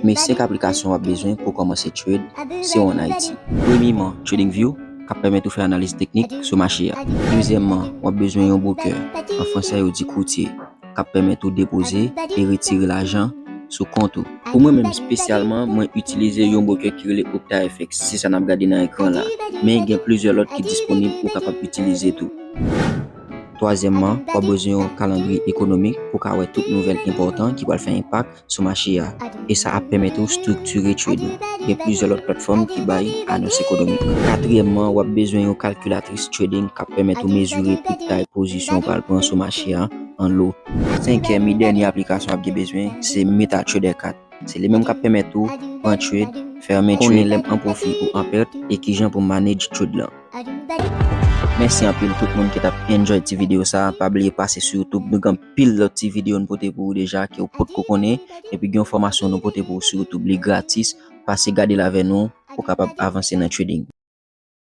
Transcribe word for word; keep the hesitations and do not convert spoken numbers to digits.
Men senk aplikasyon w ap bezwen pou w kòmanse trade, se w ann Ayiti. Premyeman, TradingView, k ap pèmèt ou fè analiz teknik sou mache a. Dezyèmman, w ap bezwen yon broker. An fransè, yo di courtier, k ap pèmèt ou depoze e retire lajan sou kont ou. Pou mwen menm espesyalman, mwen itilize yon broker ki rele OptaFX, se sa n ap gade nan ekran la. Men gen plizyè lòt ki disponib ou kapab itilize tou. Twazyèmman, w ap bezwen yon kalandriye ekonomik pou w ka wè tout nouvèl enpòtan ki pral fè enpak sou mache a. E sa ap pèmèt ou estriktire trade ou. Gen plizyè lòt platfòm ki bay anons ekonomik. Katriyèmman, w ap bezwen yon kalkilatris trading k ap pèmèt ou mezire pi detay pozisyon w pral pran sou mache a an lo. Senkyèm e dènye aplikasyon w ap gen bezwen, se MetaTrader kat. Se li menm k ap pèmèt ou pran trade, fèmen trade, konnen lè m an pwofi ou an pèt, e kijan pou manage trade lan. Mèsi anpil tout moun ki t ap enjoy ti videyo sa. Pa bliye pase sou YouTube, nou gen anpil lòt ti videyo nou pote pou ou deja ke ou potko konnen. Epi gen yon fòmasyon nou pote pou ou sou YouTube, li gratis. Pase gade l avè nou pou w kapab avanse nan trading.